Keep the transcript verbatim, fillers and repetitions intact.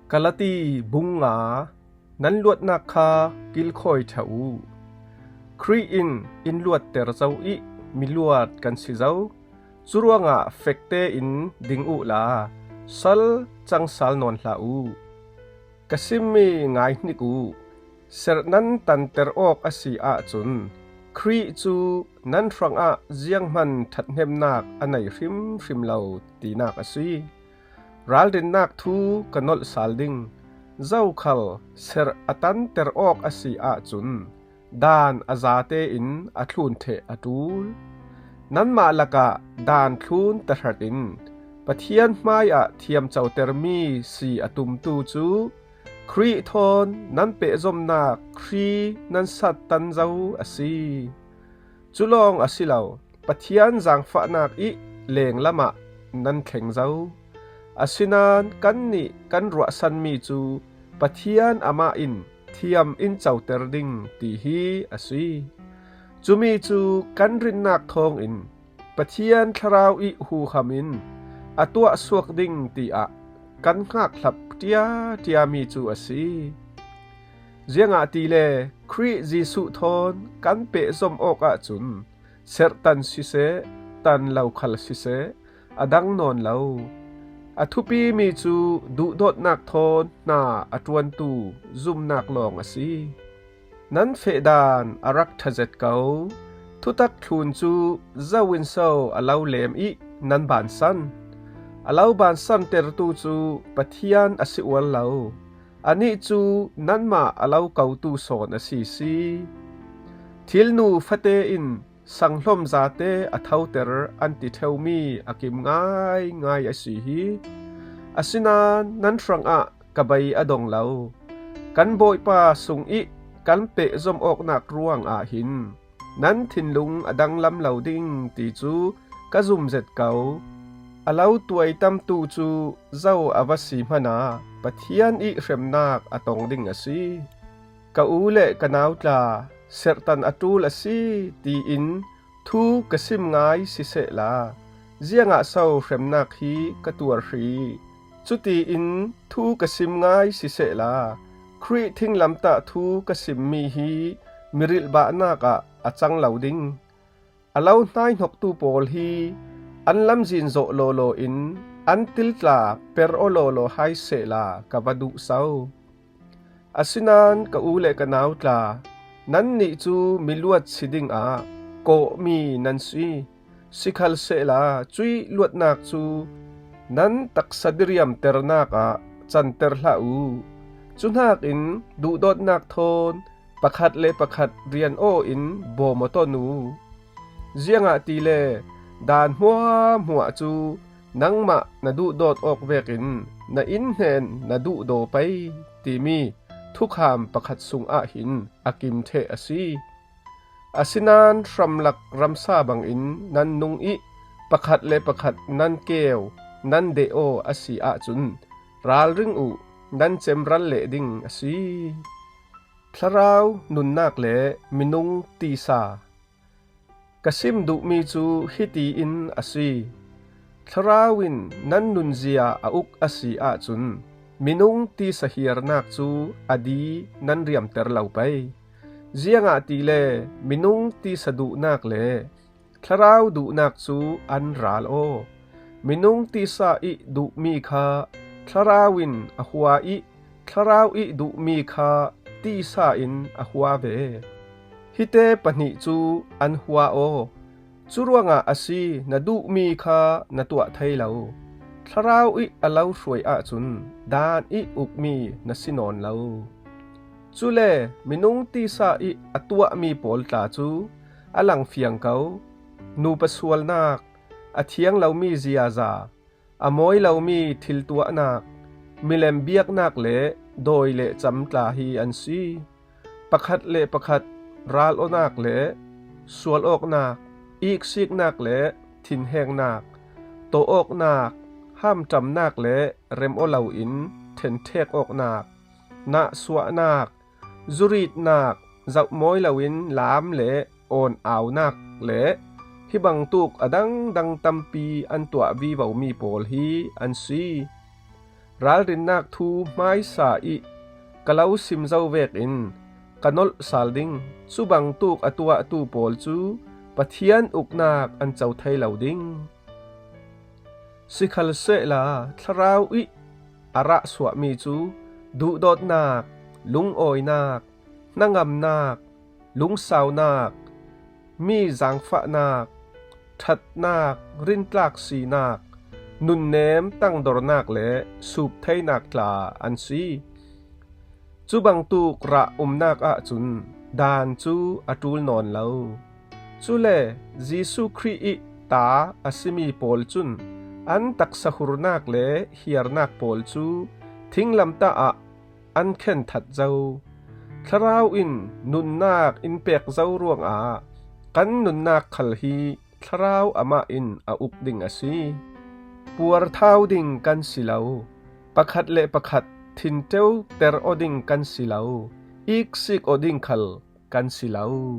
Galati bung nga. Nan luatnak kha kilkhawi ṭha uh. Khrih in in luatter zo ih miluat kan si zo. Curuangah fekte in ding uhla sal cang sal nawn hlah uh. Ka simmi ngaihnik uh. Serh nan tanter awk a si ahcun Khrih cu nan hrangah zianghman ṭhathnemnak a nei hrimhrim lo tinak a si. Ralrinnak thu ka nolh sal ding. Zokhal serh a tanter awk a si ahcun daan a zate in a thlun ṭheh a ṭul. Nanmah lakah daan thlun tahratin Pathian hmaiah thiamcotermi si a tumtu cu Khrih thawn nan pehzomnak hri nan sattan zo a si. Cu lawng a si lo, Pathian zaangfahnak ih lenglam ah nan thleng zo. Asinain kannih kan ruahsanmi cu Pathian amah in thiam in coter ding ti hi a si. Cumi cu kan rinnak thawngin Pathian Thlarau ih huham in a tuahsuak ding tiah kan hngakhlap ṭiaṭiami cu a si. Ziangahtile Khrih Jesuh thawn kan pehzom awk ahcun serhtan siseh, tan lo khal siseh, a dang nawn lo. A thupimi cu duhdawtnak thawn hna a ṭuantu zumnak lawng a si. Nan fehdan a rak ṭha zet ko. Thutak thlun cu zo in so a lo lem ih nan bansan? A lo bansantertu cu Pathian a si ual lo. Anih cu nanmah a lo kotu sawn a si si. Thilnu fate in sanghlom zate a thoter an ti ṭheumi a kim ngaingai a si hi. Asinain nan hrangah ka bei a dong lo. Kan Bawipa sung ih kan pehzom awknak ruangah hin nan thinlung a danglam lo ding ti cu ka zum zet ko. A lo tuaitamtu cu zo a va si hmanah Pathian ih hremnak a tong ding a si. Ka u le ka nau tla, serhtan a ṭul a si, tiin thu ka sim ngai sisehla, ziangah so hremnak hi ka tuar hrih? Cutiin thu ka sim ngai sisehla, Khrih thinglamtah thu ka simmi hi mirilhbahnak ah a cang lo ding. A lo hnaihnoktu pawl hi an lamzin zawh lawlaw in an tiltla per aw lawlaw hai sehla ka va duh so. Asinain ka u le ka nau tla, nannih cu miluat si dingah kawhmi nan si. Sikhalsehla cuih luatnak cu nan taksa diriamternak ah canter hlah uh. Cuhnakin duhdawtnak thawn pakhat le pakhat rian aw in bawm aw ton uh. Ziangahtile daan hmuahhmuah cu nangmah na duhdawt awk vekin na innhnen na duhdaw pei timi thukham pakhat sungah hin a kim ṭheh a si. Asinain hramlak ramsa bangin nan nung ih pakhat le pakhat nan keu, nan deh aw a si ahcun ralring uh, nan cemral leh ding a si. Thlarau nunnak le minung tisa. Ka sim duhmi cu hiti in a si. Thlarau in nan nunzia a uk a si ahcun minung tisa hiarnak cu a di nan riamter lo pei. Ziangahtile minung tisa duhnak le Thlarau duhnak cu an ral aw. Minung tisa ih duhmi kha Thlarau in a hua ih Thlarau ih duhmi kha tisa in a hua ve. Hite pahnih cu an hua aw. Curuangah a si, na duhmi kha na tuah thei lo. Thlarau ih a lo hruai ahcun daan ih ukmi na si nawn lo. Cule minung tisa ih a tuahmi pawl tla cu a langfiang ko. Nupa sualnak, a thiang lomi ziaza, a mawi lomi thiltuahnak, milem biaknak le dawi le cam tla hi an si. Pakhat le pakhat ral awknak le sual awknak, iksiknak le thinhengnak, tawh awknak, hamṭamnak le rem aw loin ṭhenṭhek awknak, nahsuahnak, zuritnak, zoh mawi loin lam le awn aunak le hi bangtuk a dangdang tampi an tuah vivomi pawl hi an si. Ralrinnak thu hmaisa ih ka lo sim zo vekin ka nolh sal ding. Cubangtuk a tuahtu pawl cu Pathian uknak an co thei lo ding. Sikhalsehla thlarau ih a rahsuahmi cu duhdawtnak, lungawinak, hnangamnak, lungsaunak, mi zaangfahnak, ṭhatnak, rintlak sinak, nunnem tangdornak le sup theinak tla an si. Cubangtuk rah umnak ahcun Daan cu a ṭul nawn lo. Cule Jesuh Khrih ih ta a simi pawl cun an taksa hurnak le hiarnak pawl cu thinglamtah ah an khen that zo. Thlarau in nunnak in pek zo ruangah kan nunnak khal hi Thlarau amah in a uk ding a si. Puarthau ding kan si lo, pakhat le pakhat thinṭeu ter aw ding kan si lo, iksik aw ding khal kan si lo.